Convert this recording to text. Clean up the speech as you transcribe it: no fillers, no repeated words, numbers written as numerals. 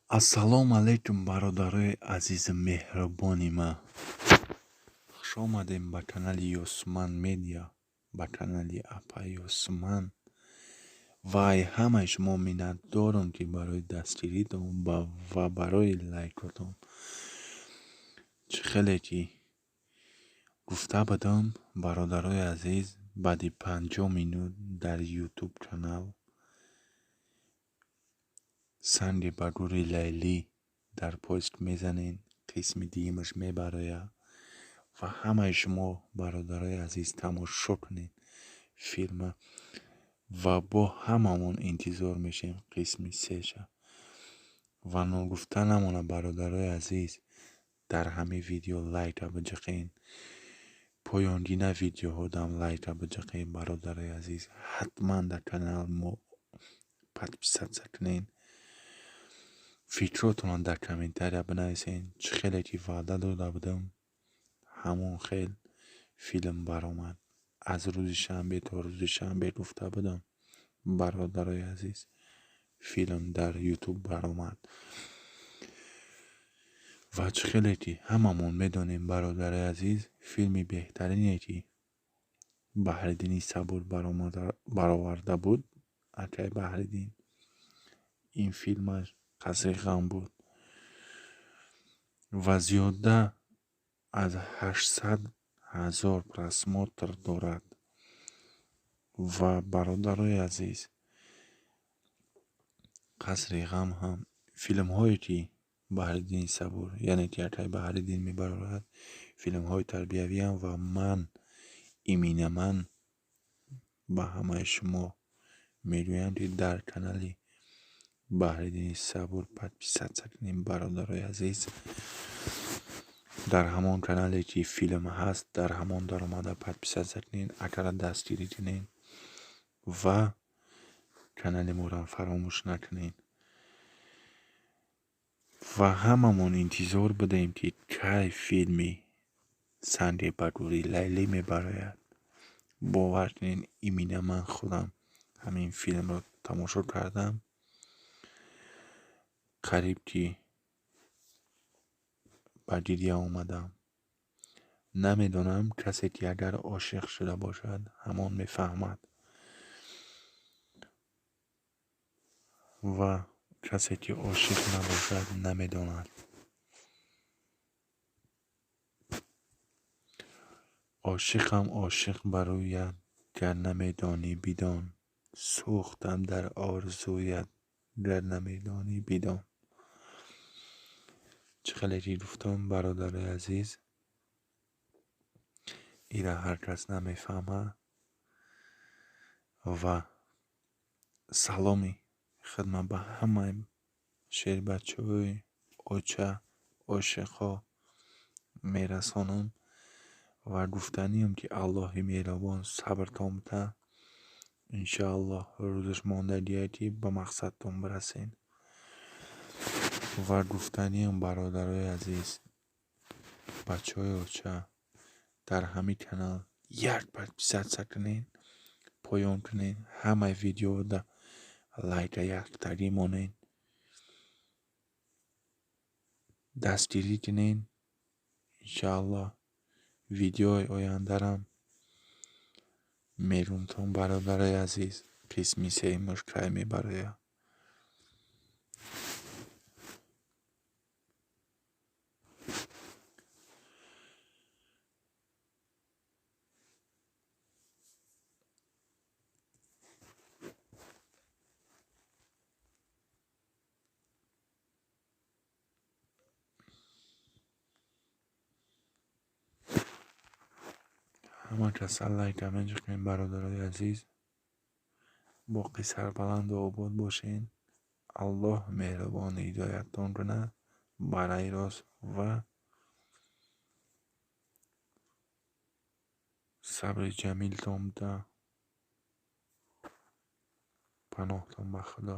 Ассалому алайкум, бародарои азизу меҳрубони ман. Хуш омадем ба канали Ёсман Медиа, ба канали апа Ёсман. Ва ай ҳамаи шумо миннатдорам, ки барои дастгиритон ва барои лайкотон. Чӣ хеле ки гуфта будам, бародарои азиз, баъди 50 минут дар ютуб канал санги ба гури Лайлӣ дар поиск мезанед, қисми дуюмаш мебарояд ва ҳамаи шумо, бародарои азиз, тамошо кунед филма ва бо ҳамамон интизор мешавем қисми сеша. Ва ногуфта намонад, бародарои азиз, дар ҳамин видео лайка биҷиқен, поёнгина видеоҳодам лайка биҷиқен, бародарои азиз, ҳатман дар канал мо подписаться кунед, фикротонро дар комментария бинависед. Чӣ хеле ки ваъда дода будам, ҳамон хел филм баромад. Аз рӯзи шанбе то рӯзи шанбе гуфта будам, бародарои азиз, филм дар ютуб баромад. Ва чӣ хеле ки ҳамамон медонем, бародарои азиз, филми беҳтарине ки Баҳриддини Сабур бароварда буд, акай Баҳриддин, ин филмаш Қасри ғам буд ва зиёда аз 800 000 просмотр дорад. Ва бародарои азиз, Қасри ғам ҳам филмҳое ки Баҳриддини Сабур, яъне ки акай Баҳриддин мебарорад, филмҳои тарбиявиам ва ман имина ман ба ҳамаи шумо мегӯям, ки дар канали Баҳриддини Сабур подписаться кунем, бародарои азиз. Дар ҳамон канале ки филм ҳаст, дар ҳамон даромада подписаться кунед, акара дастгирӣ кунед ва канали моро фаромӯш накунед. Ва ҳамамон интизор будем, ки кай филми санги ба гури Лайлӣ мебарояд. Бовар кунед, имина ман худам ҳамин филмро тамошо кардам, қариб ки ба гиря омадам. Намедонам, касе ки агар ошиқ шуда бошад, ҳамон мефаҳмад ва касе ки ошиқ набошад, намедонад. Ошиқам, ошиқ ба рӯят, гар намедонӣ бидон, сӯхтам дар орзуят, гар намедонӣ бидон. Чӣ хеле ки гуфтам, бародарои азиз, ира ҳар кас намефаҳмад. Ва саломи хидмат ба ҳамаи шербачаҳои оча ошиқҳо мерасонам ва гуфтаниам, ки Аллоҳи меҳрубон сабртон бита, иншоаллоҳ рӯзаш мондагие, ки ба мақсадтон бирасед. Ва гуфтаниам, бародарои азиз, бачаҳои оча, дар ҳамин канал як подписаться кунед, поён кунед, ҳамаи видеода лайка яктагӣ монед, дастгирӣ кунед. Иншоаллоҳ видеои ояндарам мерумтон, бародарои азиз, қисми сеюмаш кай мебарояд. Ҳама каса лайка меҷиқем, бародарои азиз, боқӣ сарбаланду обод бошед. Аллоҳ меҳрубон ҳидояттон кунад ба раи рост ва сабри ҷамилтон бида. Паноҳтон ба Худо.